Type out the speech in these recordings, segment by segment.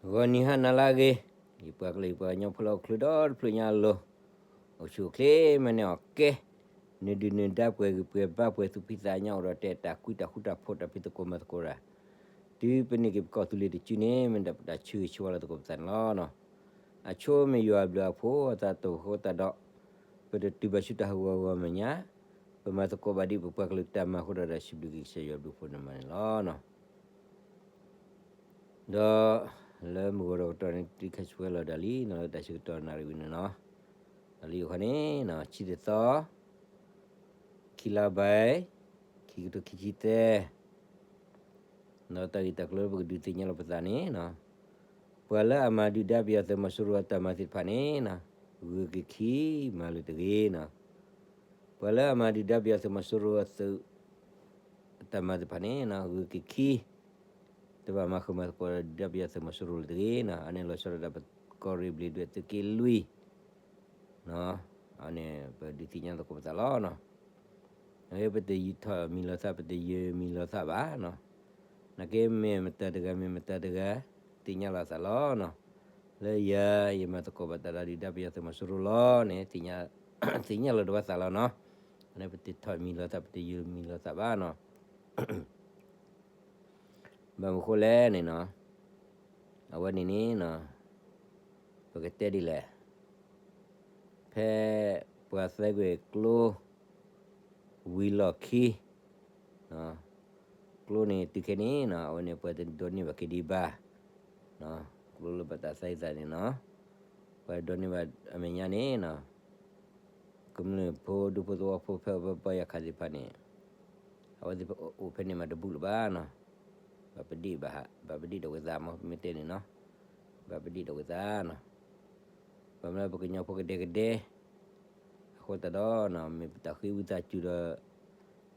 ဂီၤနံၤဟါနၤလၢအဂ့ၤ, ယပှၤကလုာ်ယပှၤကညီဖိလၢအိၣ်ချုးဒီတဖျၢၣ်ညါအလိၤ, အိၣ်ဆူၣ်အိၣ်ချ့မ့ၢ်န့ၢ်အီၤကဲ, နဒုးနဒါပှဲၤဂံၢ်ပှဲၤဘါပှဲၤသူၣ်ဖှံသးညီအိၣ်ဒီးတဲတၢ်ကွံတၢ်ဃူတၢ်ဖိးတၢ်ဖံးသကိးမၤသကိးတၢ်, တုၤပန့ၢ်က့ၤပကီၢ်သူလ့ၤတစုန့ၣ် မ့ၢ်ဒၣ်ပတၢ်ဆၢဂ့ၤဆၢဝါလၢသကိးပသးန့ၣ်လီၤ. အဆိမ့ၢ်ယွၤအဘျုးအဖှိၣ်အသးတအိၣ်ဃိသတးဒီး, ပတတုၤဘၣ်ဆူတၢ်ဟးဂီၤဂီၤမဲာ်ညါ, ပမၤသကိးဘၣ်ဒံးပပှၤကလုာ်တၢ်မၤအဃိဒီး ဒီးစံးဘျုးက့ၤကစၢ်ယွၤဘျုးဖှိၣ်န့ၣ်မးန့ၣ်လီၤ. ဒီးလၢမုၢ်ဂီၤဒီးကတီၢ်န့ၣ် တံခါဆှဲလီၤဒၣ်လံနီၤ လၢတၢ်ဆၢကတီၢ်နၣ်ရံၣ်ဝံၤန့ၣ်နီၤ, တၢ်လံယိၤခီန့ၣ် ဆံတသီ, ခံလါဘဲ, ခံကထိခံဆံသၢ, ဒီးတၢ်ဂ့ၢ်တၢ်ကျိၤလၢပကဒုးသ့ၣ်ညါလီၤပသးန့ၣ်နီၤ, ပှၤလၢအမၤဒုၣ်ဒါပယီၤသုးမီၤစိရိၤအတၢ်မၤသ့ၣ်တဖၣ်န့ၣ်နီၤ, ဂုၤက့ၤခံ, မၤလၢၤတဂ့ၤနီၤ. ပှၤလၢအမၤဒုၣ်ဒါပယီၤသုးမီၤစိရိၤအသုး အတၢ်မၤသ့ၣ်တဖၣ်န့ၣ်နီၤ ဂုၤက့ၤခံ, တဘၣ်မၤဃုာ်မၤသကိးဒီးဒုၣ်ဒါပယီၤသုးမီၤစိရိၤလၢၤတဂ့ၤနီၤ, အန့ၣ်လီၤဆီဒၣ်တၢ်ပကီၢ်ရ့ၣ်ဘျ့းဒွဲၣ်သုးက့လွံၢ် အန့ၣ်ပဒုးသ့ၣ်ညါသကိးပသးလီၤနီၤ. အဝဲပတယံာ်ထီၣ်မံၤလီၤသး ပတယၢၤမံၤလီၤသးဘၣ်နီၤ. နာ်က့မ့ၢ်မတၤတဂၤမ့ၢ်မတၤတဂၤ သ့ၣ်ညါလီၤသးလီၤနီၤ. လၢယၤ ယမၤသကိးဘၣ်တၢ်ဒီးဒုၣ်ဒါပယီၤသုးမီၤစိရိၤလီၤန့ၣ် သ့ၣ်ညါလီၤဒၣ်ဝဲသးလီၤနီၤ. အန့ၣ်ပတထီၣ်မံၤလီၤသး ပတယၢၤမံၤလီၤသးဘၣ်နီၤ. ဘၣ်မနုၤဃိလဲၣ်န့ၣ်နီၤ, အဝဲန့ၣ်န့ၣ်နီၤ, ပကတဲဒ်လဲၣ်, ဖဲပှၤသဲကွံာ်ကျိ ဝံၤလီၢ်ခံ, ကျိန့ၣ်တုၤခဲန့ၣ်နီၤ အဝဲန့ၣ်ပှၤတဒိးန့ၢ်ဘၣ်က့ၤဒံးဘၣ်, ကျိလၢဘၣ်တၢ်သဲသးန့ၣ်နီၤ, ပှၤဒိးန့ၢ်ဘၣ်အမဲာ်ညါန့ၣ်နီၤ, ကမျၢၢ်ဖိဒူဖိသဝီဖိဖဲအံၤဖဲပှၤယၤခးသ့ၣ်တဖၣ်န့ၣ်, အဝဲသ့ၣ်အိၣ်ဖဲန့ၣ်မးတဘူၣ်လၢၤဘၣ်နီၤ, ဘၣ်ပဒံၣ်ဘၣ်ဟး ဘၣ်ပဒံၣ်ဒီးဝဲသးမ့ၢ် ပမ့ၢ်တဲန့ၣ်နီၤ, ဘၣ်ပဒံၣ်ဒီးဝဲသးနီၤ. ဘၣ်မနုၤပကညီဖိကဒဲကဒဲ အဃိသတးဒီး မ့ၢ်ပတၢ်ဃ့ဝံသးစူၤ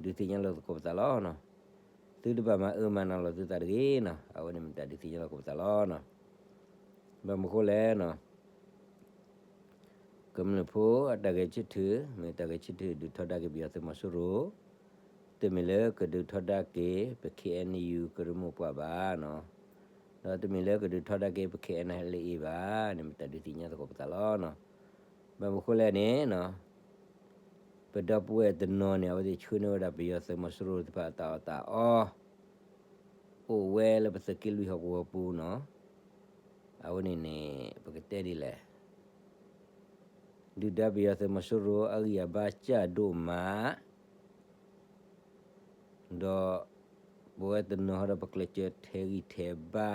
ဒီး ဒုးသ့ၣ်ညါလီၤသကိးပသးလီၤနီၤ. သုတဘၣ်မၤအၢမၤနးလီၤသုသးတဂ့ၤနီၤ, အဝဲန့ၣ်မ့ၢ်တၢ်ဒုးသ့ၣ်ညါလီၤသကိးပသးလီၤနီၤ. ဘၣ်မနုၤဃိလဲၣ်နီၤ, ကမျၢၢ်ဖိအတၢ်ဂဲၤဆၢထၢၣ် မ့ၢ်တၢ်ဂဲၤဆၢထၢၣ်ဒုးထီဒါက့ၤပယီၤသုးမီၤစိရိၤ, တမ့ၢ်လၢကဒုးထီဒါက့ၤ ပ ခ့ၣ်အဲၣ်ယူၣ် ကရၢမိၢ်ပှၢ်ဘၣ်နီၤ, ဒီးတမ့ၢ်လၢကဒုးထီဒါက့ၤ ပ ခ့ၣ်အဲၣ်ယူၣ် လၢအံၤဘၣ်န့ၣ် မ့ၢ်တၢ်ဒုးသ့ၣ်ညါသကိးပသးလီၤနီၤ. ဘၣ်မနုၤဃိလဲၣ်န့ၣ်နီၤ, ပဒီပုၢ်ဝဲၢ်တနီၤန့ၣ် အဝဲသ့ၣ်ဆှၢန့ၢ်ဝဲဒၣ်ပယီၤသုးမီၤစိရိၤတဖၣ်အတၢ်အီၣ်တၢ်အီ အိၣ်ဝဲလၢပသုးက့လွံၢ်ဟီၣ်ကဝီၤပူၤနီၤ. အဝဲန့ၣ်န့ၣ် ပကတဲဒ်လဲၣ်, ဒုၣ်ဒါပယီၤသုးမီၤစိရိၤအဂံၢ်အဘါစၢ်ဒိၣ်မး ဒီးပဝဲတနီၤဟီဒီးပကျဲးစၢးထဲးဂံၢ်ထဲးဘါ,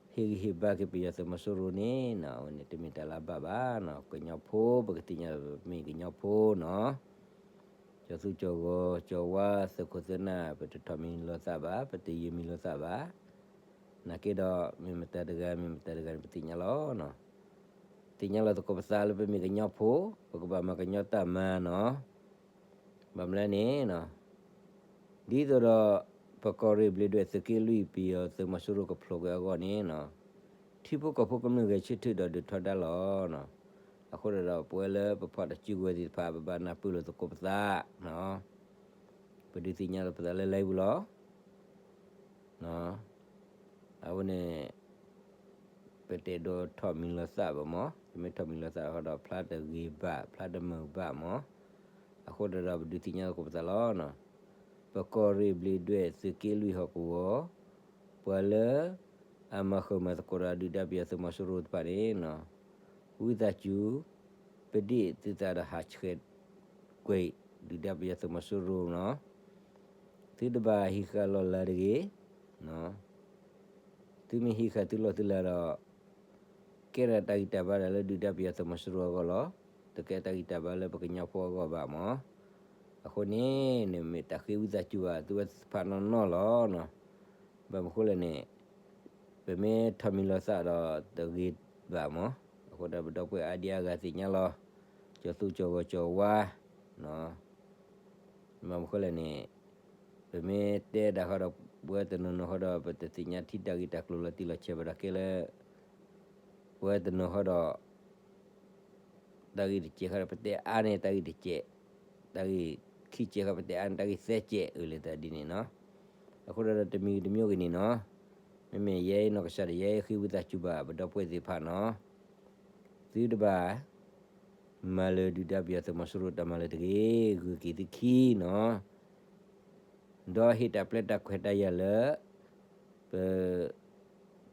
ဟ့ၣ်ဂံၢ်ဟ့ၣ်ဘါက့ၤပယီၤသုးမီၤစိရိၤန့ၣ်နီၤ, အဝဲန့ၣ်တမ့ၢ်တၢ်လၢအဘၣ်ဘၣ်နီၤ. ကညီဖိပကသ့ၣ်ညါမ့ၢ်ကညီဖိနီၤ, ကၠီၤသူကၠီၤဂီၤကၠီၤဝါ သုးခိၣ်သုးနၢ် ပတထီၣ်မံၤလိာ်သးဘၣ်, ပတယၢၤမံၤလိာ်သးဘၣ်. နာ်က့ဒီး မ့ၢ်မတၤတဂၤ မ့ၢ်မတၤတဂၤန့ၣ် ပသ့ၣ်ညါလီၤနီၤ. သ့ၣ်ညါလီၤသကိးပသးလၢပမ့ၢ်ကညီဖိ, ပကဘၣ်မၤကညီတၢ်မၤနီၤ. ဘၣ်မနုၤလဲၣ်န့ၣ်နီၤ, ဒ်သိးဒီး ပကီၢ်ရ့ၣ်ဘျ့းဒွဲၣ်သုးက့လွံၢ် ပယီၤသုးမီၤစိရိၤကဖျိးကွံာ်အဂီၢ်န့ၣ်နီၤ, ထံဖိကီၢ်ဖိကမျၢၢ်ဂဲၤဆၢထၢၣ်ဒီးဒုးထီဒါလီၤနီၤ. အဃိဒီး ပဝဲလၢပဖီၣ်တၢ်စုကဝဲၤသ့ၣ်တဖၣ် ပဘၣ်နၢ်ပၢၢ်လိာ်သကိးပသးနီၤ. ပဒုးသ့ၣ်ညါလီၤပသးလၢလံပူၤလီၤ. အဝဲန့ၣ် ပတအဲၣ်ဒိးထီၣ်မံၤလိာ်သးဘၣ်မး, ပမ့ၢ်ထီၣ်မံၤလိာ်သးဟီဒီး ဖျါတဂ့ၤဘၣ် ဖျါတမုာ်ဘၣ်မး. အဃိဒီး ပဒုးသ့ၣ်ညါသကိးပသးလီၤ. ပကီၢ်ရ့ၣ်ဘျ့းဒွဲၣ်သုးက့လွံၢ်ဟီၣ်ကဝီၤ, ပှၤလၢ အမၤဃုာ်မၤသကိးဒီးဒုၣ်ဒါပယီၤသုးမီၤစိရိၤတဖၣ်န့ၣ်နီၤ, ဝံသးစူၤ ပဒ့ၣ်သုသးဒီးဟးဆှဲးကွံာ် ဒုၣ်ဒါပယီၤသုးမီၤစိရိၤနီၤ. သုတဘၣ်ဟံးဃာ်လီၢ်လၤတဂ့ၤ. သုမ့ၢ်ဟံးဃာ်သုလီၢ်သုလၤဒီး ကဲထီၣ်တၢ်ဂံၢ်တၢ်ဘါဒီးလၢဒုၣ်ဒါပယီၤသုးမီၤစိရိၤအဂီၢ်လီၤ. တကဲတၢ်ဂံၢ်တၢ်ဘါလၢပကညီဖိအဂီၢ်ဘၣ်မး. အဃိန့ၣ် န့ၣ်မ့ၢ်တၢ်ဃ့ဝံသးစူၤဘၣ်သုဝဲသ့ၣ်တဖၣ်နီၢ်နီၢ်လီၤ. ဘၣ်မနုၤဃိလဲၣ်န့ၣ် ပမ့ၢ်ထီၣ်မံၤလိာ်သးဒီးတဂ့ၤဘၣ်မး. အဃိဒီးပဒီပုၢ်ဝဲၢ်အါဒံအါဂၤသ့ၣ်ညါလီၤ. ကၠီၤသူကၠီၤဂီၤကၠီၤဝါ ဘၣ်မနုၤဃိလဲၣ်န့ၣ် ပမ့ၢ်တဲဒၣ်ဃီဒီး ပဝဲတနီၤနီၤဃီဒီး ပတသ့ၣ်ညါထံတၢ်ဂ့ၢ်တၢ်ကျိၤလီၤတံၢ်လီၤဆဲးဘၣ်ဒီးကဲလၢ ပဝဲတနီၤဃီဒီး တၢ်ဂ့ၢ်တစဲးဃီဒီး ပတဲအါန့ၢ်တၢ်ဂ့ၢ်တစဲး, တၢ်ဂ့ၢ်ခံစဲးဃီ ပတဲအါန့ၢ်တၢ်ဂ့ၢ်သၢစဲးအၢၣ်လၢတၢ်ဒ်န့ၣ်နီၤ. အဃိဒီးတမံၤတမံၤဂ့ၤန့ၣ်နီၤ မ့မ့ၢ်ယဲအံၤနီၢ်ကစၢ်ဒီး ယဲအံၤဃ့ဝံသးစူၤဘၣ် ပဒီပုၢ်ဝဲၢ်သ့ၣ်တဖၣ်နီၤ, သုတဘၣ် မၤလၢၤဒုၣ်ဒါပယီၤသုးမီၤစိရိၤတၢ်မၤလၢၤတဂ့ၤ, ဂုာ်က့ၤသုခံနီၤ. ဒီးဟ့ၣ်တၢ်ပျဲတၢ်ခွဲးတၢ်ယာ်လၢ ပ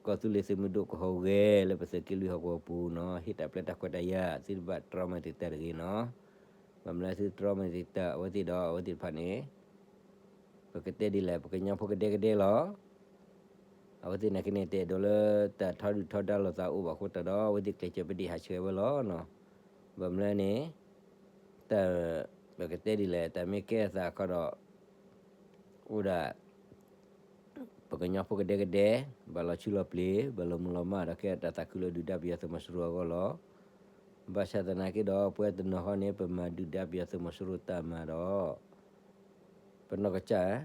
ကီၢ်သူလ့ၤသုးမုၢ်ဒိၣ်ကဟူးဂဲၤလၢပသုးက့လွံၢ်ဟီၣ်ကဝီၤပူၤနီၤ, ဟ့ၣ်တၢ်ပျဲတၢ်ခွဲးတၢ်ယာ် သုတဘၣ်တြီမၤသံတၢ်တဂ့ၤနီၤ. ဘၣ်မနုၤသုတြီမၤသံတၢ်အဝဲသ့ၣ်ဒီး အဝဲသ့ၣ်တဖၣ်န့ၣ် ပကတဲဒ်လဲၣ် ပကညီဖိကဒဲကဒဲလီၤ. အဝဲသ့ၣ်နာ်က့န့ၣ် တအဲၣ်ဒိးလၢတၢ်ထီဒုၣ်ထီဒါလိာ်သးအိၣ်ဘၣ်အဃိသတးဒီး အဝဲသ့ၣ်ကျဲးစၢးပဒ့ၣ်ဟးဆှဲးဝဲလီၤနီၤ. ဘၣ်မနုၤန့ၣ် တၢ် ပကတဲဒ်လဲၣ် တၢ်မ့ၢ်ကဲအသးအခါဒီး အိၣ်ဒၣ် ပကညီဖိကဒဲကဒဲ ဘၣ်လီၤဆူလီၤပျ့ၤ ဘၣ်လီၤမုၢ်လီၤမၢ်ဒီး ကဲတၢ်သးခုလၢဒုၣ်ဒါပယီၤသုးမီၤစိရိၤအဂီၢ်လီၤ. ဘၣ်ဆၣ်သနာ်က့ဒီး ပဝဲတနီၤဃီန့ၣ် ပမၤဒုၣ်ဒါပယီၤသုးမီၤစိရိၤတၢ်မၤဒီး ပနီၢ်ကစၢ်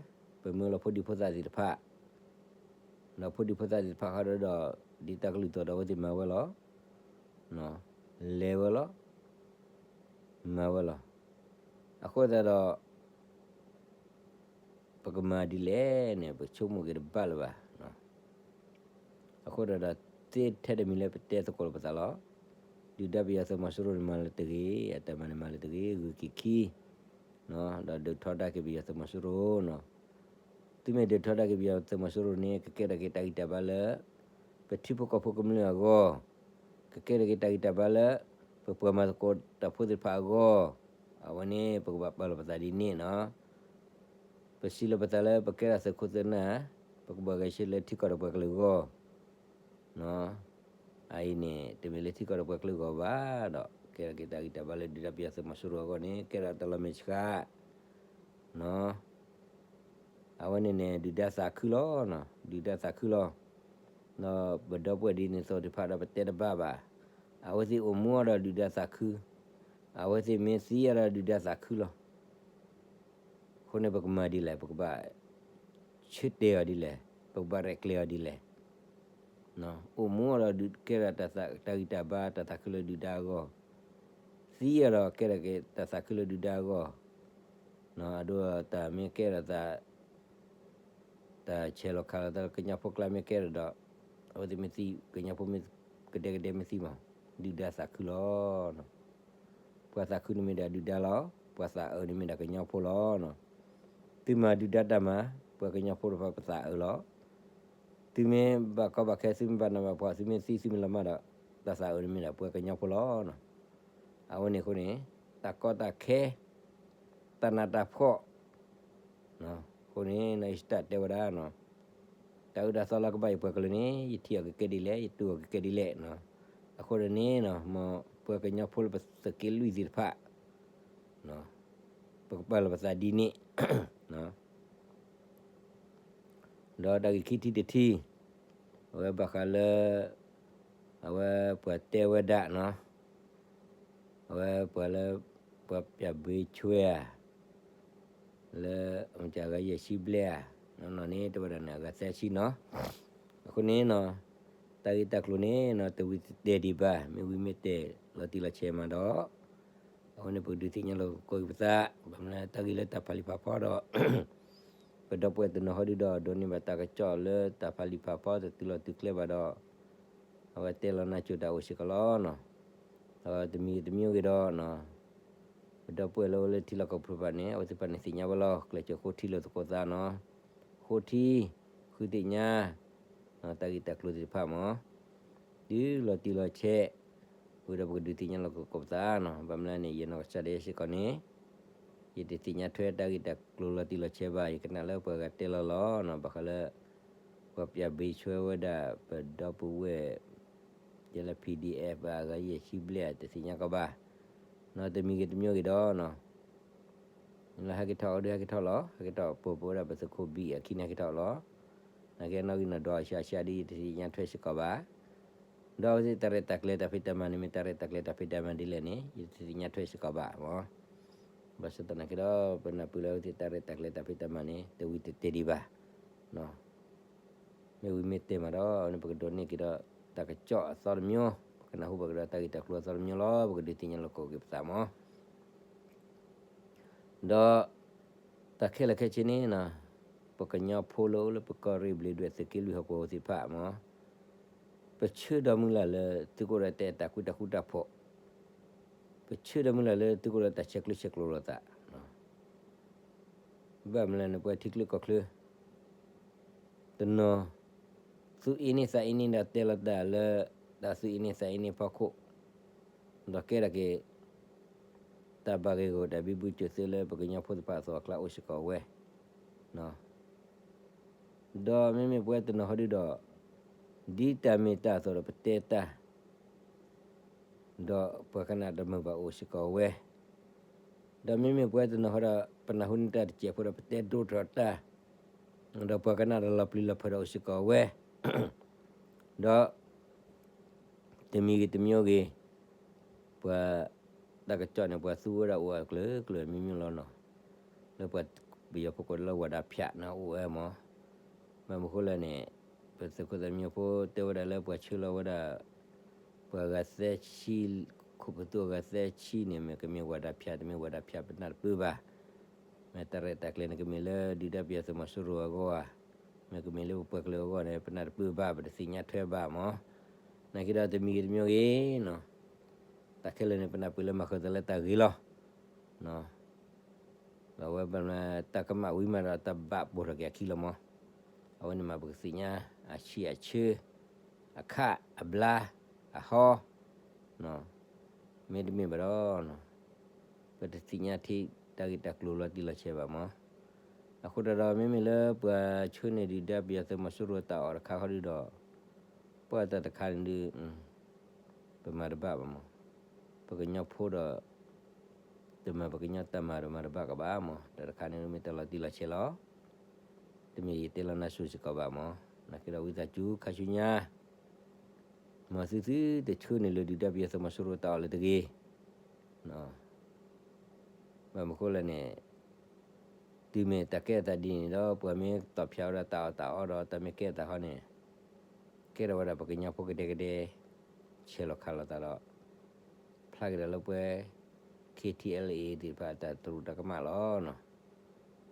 ပမၢလီၤဖိဒံဖိသၣ်သ့ၣ်တဖၣ် ဒီးဖိဒံဖိသၣ်သ့ၣ်တဖၣ်ဃီဒီး ဒ်တၢ်ကလုၢ်သီၣ်ဒီးအဝဲသ့ၣ်မၤဝဲလီၤ. လဲၤဝဲလီၤ. မၤဝဲလီၤ. အဃိသတးဒီး ပကမၤဒ်လဲၣ်န့ၣ် ပဆိကမိၣ်က့ၤတဘၣ်လၢၤဘၣ်. အဃိသတးဒီး သ့ထဲတမံၤလၢပတဲသကိးလိာ်ပသးလီၤ. ဒုၣ်ဒါပယီၤသုးမီၤစိရိၤန့ၣ်မၤလၢၤတဂ့ၤ, အတၢ်မၤန့ၣ်မၤလၢၤတဂ့ၤ, ဂုာ်က့ၤခံ ဒီးဒုးထီဒါက့ၤပယီၤသုးမီၤစိရိၤနီၤ. သုမ့ၢ်ဒုးထီဒါက့ၤပယီၤသုးမီၤစိရိၤန့ၣ် ကကဲထီၣ်က့ၤတၢ်ဂံၢ်တၢ်ဘါလၢ ပထံဖိကီၢ်ဖိကမျၢၢ်အဂီၢ်, ကကဲထီၣ်က့ၤတၢ်ဂံၢ်တၢ်ဘါလၢ ပပှၤမၤသကိးတၢ်ဖိသ့ၣ်တဖၣ်အဂီၢ်, အဝဲန့ၣ် ပကဘၣ်ပာ်လီၤပသးဒ်န့ၣ်နီၤ. ပစံးလီၤပသးလၢပကဲထီၣ်သုးခိၣ်သုးနၢ်, ပကဘၣ်ဂဲၤဆၢလၢထံကီၢ်ဒီးပှၤကလုာ်အဂီၢ် အအံၤန့ၣ် တမ့ၢ်လၢထံကီၢ်ဒီးပှၤကလုာ်အဂီၢ်ဘၣ်ဒီး ကဲထီၣ်က့ၤတၢ်ဂံၢ်တၢ်ဘါလၢဒုၣ်ဒါပယီၤသုးမီၤစိရိၤအဂီၢ်န့ၣ် ကဲထီၣ်တၢ်လီၤမဲာ်ဆှး အဝဲန့ၣ်န့ၣ် ဒုၣ်ဒါသးခုလီၤ, ဒုၣ်ဒါသးခုလီၤ. ဒီးပဒီပုၢ်ဝဲၢ်ဒ်န့ၣ်အသိးသ့ၣ်တဖၣ်ဒီး ပတဲတဘၣ်ဘၣ်. အဝဲသ့ၣ်အိၣ်မူအီၤဒီးဒုၣ်ဒါသးခု, အဝဲသ့ၣ်မ့ၢ်သံအီၤဒီးဒုၣ်ဒါသးခုလီၤ. အဃိန့ၣ် ပကမၤဒ်လဲၣ်, ပကဘၣ်ဆၢတဲာ်အီၤဒ်လဲၣ်, ပကဘၣ်ရဲၣ်ကျဲၤအီၤဒ်လဲၣ်. အိၣ်မူအီၤဒီးကဲထီၣ်တၢ်ဂံၢ်တၢ်ဘါ တၢ်သးခုလၢဒုၣ်ဒါအဂီၢ်, သံအီၤဒီးကဲထီၣ်က့ၤတၢ်သးခုလၢဒုၣ်ဒါအဂီၢ်, အဒိတၢ်မ့ၢ်ကဲထီၣ်သး တၢ်ဆဲးလီၤခးလီၤသးလၢကညီဖိကျါမ့ၢ်ကဲထီၣ်ဒီး အဝဲသ့ၣ်မ့ၢ်သံ ကညီဖိမ့ၢ်ကဒဲကဒဲမ့ၢ်သံမး ဒုၣ်ဒါသးခုလီၤ. ပှၤသးခုန့ၣ်မ့ၢ်ဒၣ်ဒုၣ်ဒါလီၤ, ပှၤသးအၢန့ၣ်မ့ၢ်ဒၣ်ကညီဖိလီၤ. သုမၤဒုၣ်ဒါတၢ်မၤ ပှၤကညီဖိတဖၣ်ပသးအၢလီၤ. သုမ့ၢ်ဘၣ်ကီဘၣ်ခဲ သုမ့ၢ်ဘၣ်နးဘၣ်ဖှီၣ် သုမ့ၢ်သံသုမ့ၢ်လီၤမၢ်ဒီး တၢ်သးအၢန့ၣ်မ့ၢ်ဒၣ်ပှၤကညီဖိလီၤ. အဝဲန့ၣ်အဃိန့ၣ် တၢ်ကီတၢ်ခဲ တၢ်နးတၢ်ဖှီၣ် အဃိန့ၣ် ယစတၢ်တဲဝဲဒၣ် တၢ်အုၣ်တၢ်သီလၢကဘၣ်အံၤပှၤကလုာ်န့ၣ် ယထံၣ်အီၤကကဲဒ်လဲၣ် ယတူၢ်အီၤကကဲဒ်လဲၣ်. အဃိန့ၣ် မ်ပှၤကညီဖိလၢပသုးက့လွံၢ်သ့ၣ်တဖၣ် ပကပာ်လီၤပသးဒ်န့ၣ် ဒီးတၢ်ဂ့ၢ်ခံထံၣ်တထံၣ် အဝဲဘၣ်ဃးလၢ အဝဲပှၤတဲဝဲဒၣ်နီၤ အဝဲပှၤလၢ ပှၤပျၢ်ဘ့ဆွဲဧါ လၢ အဂၤယဲၢ်ဆံဘျဲၣ်ဧါ နီၢ်နီၢ်န့ၣ် တဲဝဲဒၣ်န့ၣ် အဂၤသၢဆံနီၤ. အဃိန့ၣ်နီၤ တၢ်ဂ့ၢ်တၢ်ကျိၤန့ၣ်နီၤ တဝံၤတတဲာ်ဒံးဘၣ် မ့ၢ်ဝံၤမ့ၢ်တဲာ်လီၤတံၢ်လီၤဆဲးမးဒီး အဃိန့ၣ် ပကဒုးသ့ၣ်ညါလိာ်ကီးက့ၤပသး ဘၣ်မနုၤတၢ်ဂ့ၢ်လၢတၢ်ဖးလံာ်ဖးဖီဒီး ပဒီပုၢ်ဝဲၢ်တနီၤဟီဒုဒီး ဒိးန့ၢ်ဘၣ်တၢ်ကစီၣ်လၢတၢ်ဖးလံာ်ဖးဖီ တတုၤလီၤတုၤကျဲဘၣ်ဒီး အဝဲတဲလီၤနါစိၤတၢ်အိၣ်စ့ၢ်ကီးလီၤ. ဒီးတမံၤဂ့ၤတမံၤဂ့ၤဒီး ပဒီပုၢ်ဝဲၢ်လၢအိၣ်လၢထံလီၢ်ကီၢ်ပူၤတဖၣ်န့ၣ် အဝဲသ့ၣ်တဖၣ်န့ၣ်သ့ၣ်ညါဝဲလီၤ ကျဲးစၢးဃိထံလိာ်သကိးသးနီၤ. ဃိထံ ဃုသ့ၣ်ညါ တၢ်ဂ့ၢ်တၢ်ကျိၤသ့ၣ်တဖၣ်မး တုၤလီၤတံၢ်လီၤဆဲး ဝံၤဒီးပကဒုးသ့ၣ်ညါလိာ်ကီးပသးနီၤ. ဘၣ်မနုၤလဲၣ်န့ၣ် ယနီၢ်ကစၢ်ဒၣ်ယဲစ့ၢ်ကီးန့ၣ် ယတသ့ၣ်ညါထွဲတၢ်ဂ့ၢ်တၢ်ကျိၤလီၤတံၢ်လီၤဆဲးဘၣ်. ယကနၣ်လၢပှၤဂၤတဲလီၤလီၤနီၤ ဘၣ်ဃးလၢ ပှၤပျၢ်ဘ့ဆွဲဝဲဒၣ် ပဒီပုၢ်ဝဲၢ် ယဲလၢ PDF ဘၣ်အဂၤယဲၢ်ဆံဘျဲၣ် တသ့ၣ်ညါကီးဘၣ်နီၤ. တမံၤဂ့ၤတမံၤဂ့ၤဒီးနီၤ လၢဟဲက့ၤထီၣ်အီၤဒုး ဟဲက့ၤထီၣ်လီၤ ဟဲက့ၤထီၣ်ပိာ်ပိာ်ဝဲဒၣ်ပသုးခိၣ်ဘံၣ်အခံန့ၣ် ဟဲက့ၤထီၣ်လီၤ. နာ်က့နီၣ်ဂံၢ်နီၣ်ဒွးအဆံးအဆံးဒီး ယတသ့ၣ်ညါထွဲစ့ၢ်ကီးဘၣ်. ဒီးအဝဲသ့ၣ်တၢ်ရဲၣ်တၢ်ကျဲၤတၢ်ဖံးတၢ်မၤန့ၣ် မ့ၢ်တၢ်ရဲၣ်တၢ်ကျဲၤတၢ်ဖံးတၢ်မၤဒ်လဲၣ်န့ၣ် ယတသ့ၣ်ညါထွဲစ့ၢ်ကီးဘၣ်မး. ဘၣ်ဆၣ်သနာ်က့ဒီး ပနၢ်ပၢၢ်လၢအဝဲသ့ၣ်တၢ်ရဲၣ်တၢ်ကျဲၤတၢ်ဖံးတၢ်မၤန့ၣ် တဝံၤတတဲာ်ဒံးဘၣ် မ့ၢ်ဝံၤမ့ၢ်တဲာ်မးဒီး အဝဲန့ၣ်ပကဒိးန့ၢ်က့ၤဒီး တၢ်ကစီၣ်အသီတမျိုး, ပကနၢ်ဟူဘၣ်ကဒီးတၢ်ဂ့ၢ်တၢ်ကျိၤအသီတမျိုးလီၤ. ပကဒုးသ့ၣ်ညါလိာ်ကီးက့ၤပသးမး. ဒီး တၢ်ခဲလၢာ်ခဲဆ့န့ၣ်နီၤ, ပကညီဖိလၢအိၣ်လၢပကီၢ်ရ့ၣ်ဘျ့းဒွဲၣ်သုးက့လွံၢ်ဟီၣ်ကဝီၤသ့ၣ်တဖၣ်မး, ပဆၢဒီးမုၢ်လၢ်လၢသုကအိၣ်ဒီးတၢ်အဲၣ်တၢ်ကွံတၢ်ဃူတၢ်ဖိး, ပဆၢဒီးမုၢ်လၢ်လၢသုကအိၣ်ဒီးတၢ်ဆဲးကျၢဆဲးကျိးလိာ်သး, ဘၣ်မနုၤလဲၣ်န့ၣ် ပှၤထံချၢကီၢ်ချၢ တနီၤ သူၣ်အ့န့သးအ့န့ဒီးတဲလီၤတၢ်လၢ တၢ်သူၣ်အ့န့သးအ့န့ဖီခိၣ်, ဒီးကဲထီၣ်က့ၤ တၢ်ဘၣ်ဂ့ၢ်ဂီၢ်တၢ်ဘံဘူစၢၤသုလၢပကညီဖိသ့ၣ်တဖၣ်အသိးအကျါအိၣ်စ့ၢ်ကီးဝဲ, ဒီးမ့မ့ၢ်ပဝဲတနီၤဟီဒုဒီး ဒ်တၢ်မ့ၢ်တၢ်အသိးဒီးပတဲတၢ် ဒီးပှၤကနၣ်တမုာ်ဘၣ်အိၣ်စ့ၢ်ကီးဝဲ, ဒီးမ့မ့ၢ်ပဝဲတနီၤဟီဒီး ပနၢ်ဟူန့ၢ်တၢ်တစဲးဖိဒီးပတဲဒိၣ်ထီၣ်တၢ်, ဒီးပှၤကနၣ်ဒီးလီၤပျံၤလီၤဖုးဒီးအိၣ်စ့ၢ်ကီးဝဲ, ဒီး တမံၤဂ့ၤတမံၤဂ့ၤ, ပှၤ တၢ်ကစီၣ်န့ၣ် ပှၤသူဝဲဒၣ်အိၣ်အကျၢၤကျၢၤမံၤမံၤလီၤနီၤ, လၢပှၤပယီၤဖိကိးလၢဝၤဒၣ်ဖၠးန့ၣ်အိၣ်ဝဲမး, ဘၣ်မနုၤဃိလဲၣ်န့ၣ် ပသုးခိၣ်သးမံဖိတဲဝဲဒၣ်လၢပှၤဆှၢလီၤဝဲဒၣ် ပှၤဂၤသၢဆံ, ခိၣ်ပသူအဂၤသၢဆံန့ၣ် မ့ၢ်ကမ့ၢ်ဝၤဒၣ်ဖၠး တမ့ၢ်ဝၤဒၣ်ဖၠး ပနၢ်တပၢၢ်ဘၣ် မ့ၢ်တၢ်ရဲၣ်တၢ်ကျဲၤန့ၣ် ကမ့ၢ်လၢဒုၣ်ဒါပယီၤသုးမီၤစိရိၤအဂီၢ်ဧါ, မ့ၢ်ကမ့ၢ်လၢပပှၤကလုာ်အဂီၢ်န့ၣ် ပနၢ်တပၢၢ်ဘၣ် ပတသ့ၣ်ညါထွဲဘၣ်မး, နာ်က့ဒီးတမံၤဂ့ၤတမံၤဂ့ၤနီၤ, တၢ်ခဲလၢာ်န့ၣ် ပနၢ်ပၢၢ်လၢမၤဃုာ်သးလၢတၢ်ဂ့ၤလီၤ. ဒီးအဝဲဘၣ်မနုၤတၢ်ကမၣ်ဝံၤမးဒီးတၢ်ဘၣ်ပိာ်ထီၣ်က့ၤအခံလီၤမး, အဝဲန့ၣ်မးပကသ့ၣ်ညါ အဆံးအဆၢ, အခးအဘျါ, အဟီ မ့တမ့ၢ်ဘၣ်ဒီး ပတသ့ၣ်ညါထံတၢ်ဂ့ၢ်တၢ်ကျိၤလီၤတံၢ်လီၤဆဲးဘၣ်မး, အဃိသတးဒီး မ့မ့ၢ်လၢပှၤဆှၢန့ၢ်ဒုၣ်ဒါပယီၤသုးမီၤစိရိၤတၢ်အီၣ်တခါဃီဒုဒီး, ပှၤတၢ်တခါန့ၣ်ဒု ပမၤတဘၣ်ဘၣ်မး, ပကညီဖိဒီး တမၤပကညီတၢ်မၤဒီးမၤတဘၣ်ကဘၣ်မး, တၢ်တခါန့ၣ်မ့ၢ်တၢ်လီၤတံၢ်လီၤဆဲးလီၤ. တမ့ၢ်ယတဲလီၤနါစိၤစ့ၢ်ကီးဘၣ်မး, နာ်က့ဒီးဝံသးစူၤခါဆူညါ မ်သုသုတဆှၢန့ၢ်လၢဒုၣ်ဒါပယီၤသုးမီၤစိရိၤတၢ်အီၣ်လၢတဂ့ၤ, ဘၣ်မနုၤဃိလဲၣ်န့ၣ် တုၤမ့ၢ်တၢ်ကဲထီၣ်သးဒ်န့ၣ်ဒီး ပှၤမ့ၢ်တီၣ်ဖျါဝဲဒၣ်တၢ်အီၣ်တၢ်အီဒီးတၢ်မ့ၢ်ကဲထီၣ်သးဃီန့ၣ်, ကဲထီၣ်ဝဲဒၣ်ပကညီဖိကဒဲကဒဲ ဆဲးလီၤခးလိာ်သးဒီး ဖျါက့ၤဒီးလၢပှၤ ခ့ထံအဲလ်အ့ သ့ၣ်တဖၣ်အတၢ်တရူးတၢ်ကမၣ်လီၤ.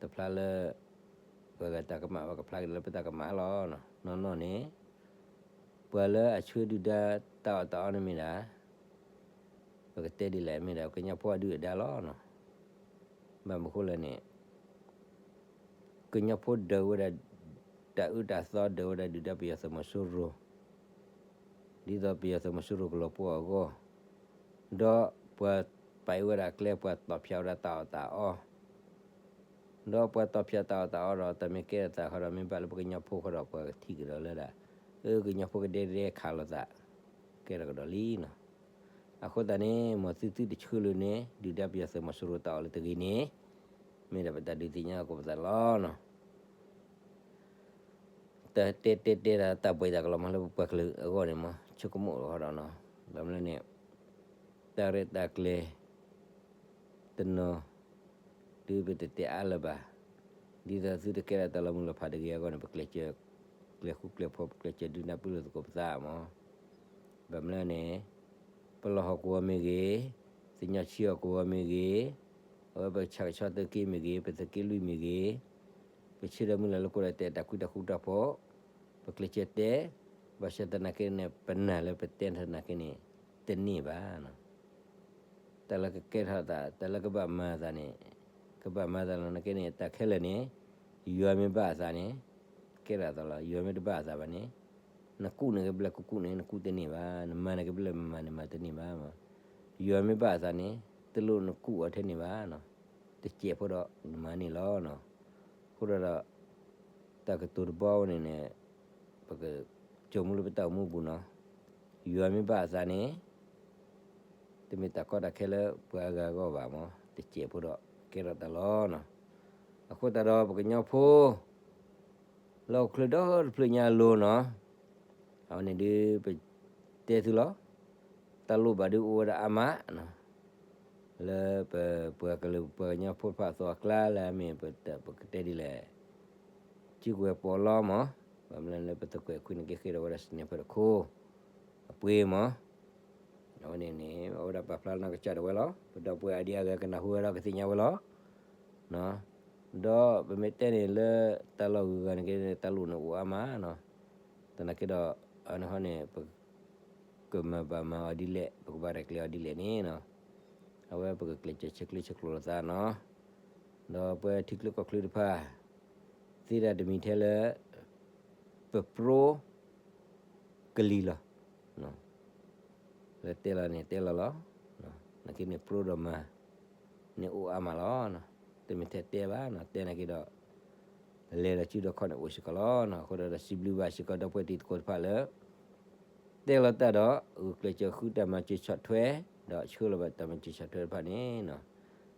တဖျါလၢ ပှၤဂၤတၢ်ကမၣ်ဘၣ် ကဖျါက့ၤဒီးလၢပတၢ်ကမၣ်လီၤ. နီၢ်နီၢ်န့ၣ် ပှၤလၢအဆှၢဒုၣ်ဒါတၢ်အီၣ်တၢ်အီန့ၣ်မ့ၢ်ဒၣ် ပကတဲဒ်လဲၣ် မ့ၢ်ဒၣ်ကညီဖိအဒုၣ်အဒါလီၤ. ဘၣ်မနုၤဃိလဲၣ်န့ၣ် ကညီဖိဒၢးဝဲဒၣ် တၢ်အၢတၢ်သီဒၢးဝဲဒၣ်ဒုၣ်ဒါပယီၤသုးမီၤစိရိၤ ဒ်သိးပယီၤသုးမီၤစိရိၤကလီၤပှီၢ်အဂီၢ်, ဒီးပှၤပာ်အီၤဝဲဒၣ်ကျဲ ပှၤတီၣ်ဖျါဝဲဒၣ်တၢ်အီၣ်တၢ်အီ, ဒီးပှၤတီၣ်ဖျါတၢ်အီၣ်တၢ်အီဒီး တၢ်မ့ၢ်ကဲထီၣ်သးဃီဒီး မ့ၢ်ဘၣ်လၢပကညီဖိဃီဒီး ပှၤကထံၣ်ကဒီးလၢဒၣ် အၢ ကညီဖိကဒဲကဒဲခးလိာ်သး ကဲထီၣ်ကဒီးလံနီၤ. အဃိသတးန့ၣ် မ်သုသုတဆှၢလၢန့ၣ် ဒုၣ်ဒါပယီၤသုးမီၤစိရိၤတၢ်အီၣ်လၢတဂ့ၤန့ၣ် မ့ၢ်ဒၣ်ပတၢ်ဒုးသ့ၣ်ညါအီၤကိးပသးလီၤနီၤ. တၢ်တဲတဲတဲဒၣ်တၢ်ဘှံးတၢ်ကလီၤမး လၢပပှၤကလုာ်အဂီၢ်န့ၣ်မး ဆိကမိၣ်လီၤဃီဒီးနီၤ. ဘၣ်မနုၤလဲၣ်န့ၣ် တၢ်ရဲၣ်တၢ်ကျဲၤ တနီၤ ဒုးပတတဲအါလၢၤဘၣ်. ဒ်သိးသုတကဲထီၣ်တၢ်လီၤမုၢ်လီၤဖးတဂ့ၤအဂီၢ်န့ၣ် ပကျဲးစၢး ကျဲးဃူကျဲးဖိး ပကျဲးစၢးဒုးနၢ်ပၢၢ်လိာ်သကိးပသးမး. ဘၣ်မနုၤလဲၣ်န့ၣ် ပလီၢ်ဟီၣ်ကဝီၤမ့ၢ်ဂ့ၤ, သ့ၣ်ညါဆံဟီၣ်ကဝီၤမ့ၢ်ဂ့ၤ, အဝဲပဆၣ်ကဆီသုးက့မ့ၢ်ဂ့ၤ, ပသုးက့လွံၢ်မ့ၢ်ဂ့ၤ, ပဆၢဒီးမုၢ်လၢ်လၢကိးဒီးတဲာ်တၢ်ကွံတၢ်ဃူတၢ်ဖိး, ပကျဲးစၢးတဲ, ဘၣ်ဆၣ်သနာ်က့န့ၣ် ပနာ်လၢပတဲသနာ်က့န့ၣ် တန့ၢ်ဘၣ်. တၢ်လၢကကဲထီၣ်သး တၢ်လၢကဘၣ်မၤသးန့ၣ် ကဘၣ်မၤသးလီၤ. နာ်က့န့ၣ် တၢ်ခဲလၢာ်န့ၣ် ယွၤမ့ၢ်ဘၣ်အသးန့ၣ် ကဲထီၣ်သးလီၤ. ယွၤမ့ၢ်တဘၣ်အသးဘၣ်န့ၣ် နကူၣ်န့ၢ်ကဘျဲၣ်ကူၣ်ကူၣ်န့ၣ် နကူၣ်တန့ၢ်ဘၣ်, နမၤန့ၢ်ကဘျဲၣ်မၤန့ၢ်မၤတန့ၢ်ဘၣ်. ယွၤမ့ၢ်ဘၣ်အသးန့ၣ် တလိၣ်နကူၣ်အီၤထဲန့ၣ်ဘၣ်, တစဲးဖိဒီးနမၤန့ၢ်လီၤ. အဃိဒီး တၢ်ကတိၤတဘီဝဲန့ၣ်န့ၣ် ပက ကၠိမူလၢပတၢ်အိၣ်မူအပူၤနီၤ, ယွၤမ့ၢ်ဘၣ်အသးန့ၣ် တမ့ၢ်တၢ်ကီတၢ်ခဲလၢပှၤအဂၤအဂီၢ်ဘၣ်မး, တစဲးဖိဒီးကဲထီၣ်တၢ်လီၤ. အဃိသတးဒီးပကညီဖိ လၢဟီၣ်ခိၣ်ချၢဒီတဖျၢၣ်ညါအလိၤနီၤ, အဝဲန့ၣ်ဒုးပတဲသုလီၤ. တၢ်လိၣ်ဘၣ်ဒုးအိၣ်ဝဲဒၣ်အါမး လၢပပှၤကလုာ်ပှၤကညီဖိတဖၣ်အသိးအကျါလၢအမ့ၢ်ပကတဲဒ်လဲၣ် စုကဝဲၤပီးလီမး, ဘၣ်မနုၤလၢပသုးကွဲးခွံန့ၣ်က့ဃ့ထီၣ်ဝဲဒၣ် sniper တခိၣ် အပှ့ၤမး, အဝဲန့ၣ်န့ၣ် အဝဲဒၣ်ပာ်ဖျါလၢနီၢ်ကစၢ်ဒၣ်ဝဲလီၤ. ပဒီပုၢ်ဝဲၢ်အါဒံအါဂၤကနၢ်ဟူဝဲဒီးကသ့ၣ်ညါဝဲလီၤ. ဒီးပမ့ၢ်တဲန့ၣ်လၢတၢ်လီၢ်ဂုၤဂၤန့ၣ်က့ တၢ်လိၣ်န့ၣ်အိၣ်အါမးနီၤ. သနာ်က့ဒီး အန့ၣ်ဟီန့ၣ် ပကမၤဘၣ်မၤအီၤဒ်လဲၣ်, ပကဘၣ်ရဲၣ်ကျဲၤအီၤဒ်လဲၣ်န့ၣ်နီၤ, အဝဲပကကျဲးစၢးဆဲးကျိးဆဲးကျိးလိာ်သးနီၤ. ဒီးပှၤထံချၢကီၢ်ချၢတဖၣ် သ့ဒၣ်တမံၤထဲလၢ ပပြိ ကလံၤလီၤ. လၢတဲလီၤန့ၣ်တဲလီၤလီၤ. နာ်က့န့ၣ်ပြိဒီးမၤ န့ၣ်အိၣ်အါမးလီၤ. တမ့ၢ်ထဲတဲဘၣ်နီၤ, တဲနာ်က့ဒီး လဲၤဒီးစုဒီးခီၣ်န့ၣ်အိၣ်စ့ၢ်ကီးလီၤ. အဃိဒီးစံးဘျုးဘၣ်စ့ၢ်ကီးဒီပုၢ်ဝဲၢ်တံၤသကိးတဖၣ်လၢ တဲလီၤတၢ်ဒီး ဂုာ်ကျဲးစၢးဃုတၢ်မၤစၢၤဆီၣ်ထွဲ ဒီးဆှၢလီၤဘၣ်တၢ်မၤစၢၤဆီၣ်ထွဲတဖၣ်န့ၣ်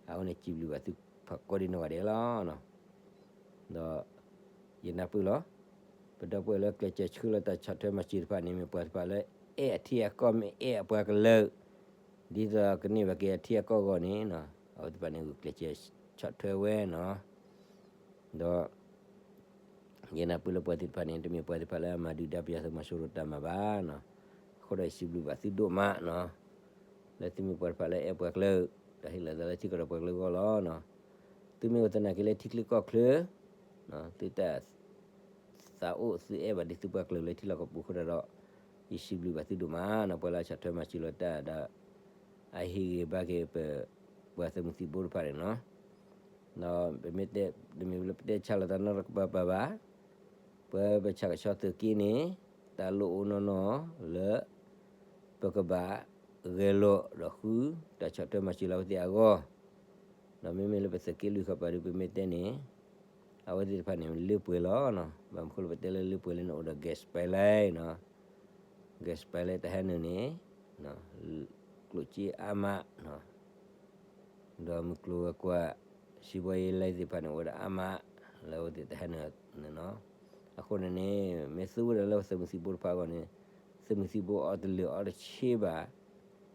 အဝဲန့ၣ်စံးဘျုးဘၣ်သုဖးကိးဒံနီၢ်ဂၤဒဲးလီၤ. ဒီး ယနၢ်ပၢၢ်လီၤ. ပဒီပုၢ်ဝဲၢ်လၢကျဲးစၢးဆှၢလီၤတၢ်ဆီၣ်ထွဲမၤစၢၤတဖၣ်န့ၣ် မ့ၢ်ပှၤတဖၣ်လၢအဲၣ်အထံအကီၢ် မ့ၢ်အဲၣ်အပှၤကလုာ် ဒ်သိးကန့ၢ်ဘၣ်က့ၤအထံအကီၢ်အဂီၢ်န့ၣ် အဝဲသ့ၣ်တဖၣ်န့ၣ် ဂုာ်ကျဲးစၢးဆီၣ်ထွဲဝဲနီၤ. ဒီး ယနၢ်ပၢၢ်လၢပှၤသ့ၣ်တဖၣ်န့ၣ် တမ့ၢ်ပှၤသ့ၣ်တဖၣ်လၢအမၤဒုၣ်ဒါပယီၤသုးမီၤစိရိၤတၢ်မၤဘၣ်နီၤ. အဃိဒီးယစံးဘျုးဘၣ်သုဒိၣ်မးနီၤ, လၢသုမ့ၢ်ပှၤတဖၣ်လၢအဲၣ်ပှၤကလုာ်, တၢ်ဟ့ၣ်လီၤသးလၢထံကီၢ်ဒီးပှၤကလုာ်အဂီၢ်လီၤ. သုမ့ၢ်အိၣ်သနာ်က့လၢထံချၢကီၢ်ချၢ သုတၢ် သးအိၣ်သုအဲၣ်ဘၣ်ဒ်သုပှၤကလုာ်လၢထံလီၢ်ကပူၤအဃိဒီး ယစံးဘျုးဘၣ်သုဒိၣ်မးနီၤ, ပှၤလၢအဆီၣ်ထွဲမၤစၢၤလီၤတၢ်ဒီး အဟ့ၣ်ဂံၢ်ဘါက့ၤပ ပှၤသုးမုၢ်သံၣ်ဘိတဖၣ်န့ၣ်နီၤ. ဒီးပမ့ၢ်တဲ တမ့ၢ်လၢပတဲဆါလီၤသးနီတကပၤပၤဘၣ်, ပှၤပဆၣ်ကဆီသုးက့န့ၣ် တၢ်လိၣ်အိၣ်နီၢ်နီၢ်လၢ ပကဘၣ်ဂဲၤလိာ်ဒီးဃု တၢ်ဆီၣ်ထွဲမၤစၢၤလီၤအဝဲသ့ၣ်အဂီၢ်, ဒီးမ့မ့ၢ်လၢပသုးက့လွံၢ်ဃီပၤဒီး ပမ့ၢ်တဲန့ၣ် အဝဲသ့ၣ်တဖၣ်န့ၣ် လၢပှဲၤလီၤနီၤ. ဘၣ်မနုၤဃိလၢပတဲလၢလၢပှဲၤလၢန့ၣ် အိၣ်ဒီး gas pipeline နီၤ, gas pipeline တၢ်ဟဲနုာ်န့ၣ် ကျိၣ်စ့အါမးနီၤ, ဒီးမုၢ်ကျိၤဝဲၤကွာ် စံးဘီယဲလဲသ့ၣ်တဖၣ်န့ၣ် အိၣ်ဝဲဒၣ်အါမး လၢအဝဲသ့ၣ်တၢ်ဟဲနုာ်န့ၣ်နီၤ. အဃိန့ၣ်န့ၣ် မ့ၢ်သူဝဲဒၣ်လၢသုးမုၢ်သံၣ်ဘိတဖၣ်အဂီၢ်န့ၣ် သုးမုၢ်သံၣ်ဘိအီၣ်တလၢာ်အီတဆ့ဘၣ်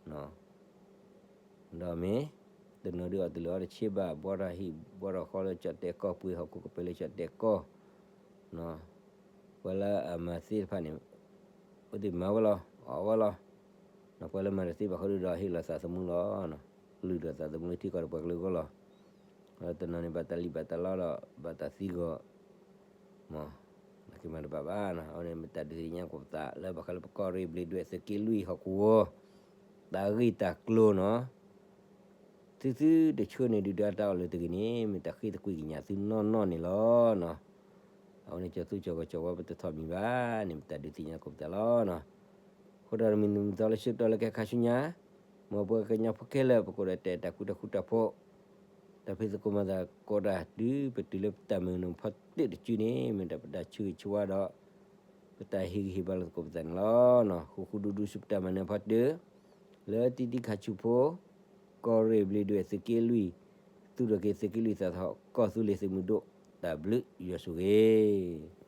ဒီးမ့ၢ် တနီၤဒုးအီၣ်တလၢာ်အီတဆ့ဘၣ် ဘှီထီၣ်ဟံၣ်ဘှီထီၣ်ဃီလၢကၠီၣ်တဲာ်ကီၢ်ပှ့ၤ ဟီၣ်ခိၣ်ကပၤလၢကၠီၣ်တဲာ်ကီၢ်, ပှၤလၢအမၤသ့တဖၣ်န့ၣ် အိၣ်သ့ၣ်မၤဝဲလီၤ အီၣ်ဝဲလီၤ, ပှၤလၢမၤတသ့ဘၣ်ဃီဒုးဒီးဟ့ၣ်လီၤသးသမူလီၤ, ကလုၢ်ဒီးသးသမူလၢထံကီၢ်ဒီးပှၤကလုာ်အဂီၢ်လီၤ. ဒီးတနီၤန့ၣ်ဘၣ်တၢ်လံၣ်ဘၣ်တၢ်လီဒီး ဘၣ်တၢ်သံဂီၤ မ့ၢ် နာ်က့မၤတဘၣ်ဘၣ်နီၤ. အဝဲန့ၣ်မ့ၢ်တၢ်ဒုးသ့ၣ်ညါကိးပသးလၢဘၣ်ဃးလၢပကီၢ်ရ့ၣ်ဘျ့းဒွဲၣ်သုးက့လွံၢ်ဟီၣ်ကဝီၤ တၢ်ဂ့ၢ်တၢ်ကျိၤနီၤ. သုသုတဆၢန့ၣ် ဒုၣ်ဒါတၢ်အီၣ်လၢတဂ့ၤန့ၣ် မ့ၢ်တၢ်ဃ့သကွံာ်ကညးသုနီၢ်နီၢ်န့ၣ်လီၤနီၤ. အဝဲန့ၣ် ကၠီၤသူကၠီၤကီၤကၠီၤဝါ ပတထီၣ်မံၤဘၣ်န့ၣ် မ့ၢ်တၢ်ဒုးသ့ၣ်ညါကိးပသးလီၤနီၤ. အဃိဒီးမုၢ်နံၤမုၢ်သီလၢဆၢကတီၢ်လၢကဟဲခါဆူညါ မ်ပဝဲကညီဖိခဲလၢာ် ပကအိၣ်ဒီးတၢ်အဲၣ်တၢ်ကွံတၢ်ဃူတၢ်ဖိး တၢ်ဖံးသကိးမၤသကိးတၢ်တုၤပတုၤလၢပတၢ်မုာ်နံၤဖီတၢၣ်တစုန့ၣ် မ့ၢ်ဒၣ်ပတၢ်ဆၢဂ့ၤဆၢဝါဒီး ပတၢ်ဟ့ၣ်ဂံၢ်ဟ့ၣ်ဘါလိာ်သကိးပသးန့ၣ်လီၤ. ဃူဃူဒူဒူဆူပတၢ်မၤနၢၤဖီတၢၣ် လၢတံၤတံၤခါဆူဖိ ကီၢ်ရ့ၣ်ဘျ့းဒွဲၣ်သုးက့လွံၢ် သူၣ်ထီၣ်က့ၤသုးက့လွံၢ်သးထီၣ် ကီၢ်သူလ့ၤသုးမုၢ်ဒိၣ် တၢ်ဘျုးယွၤဆိၣ်ဂ့ၤ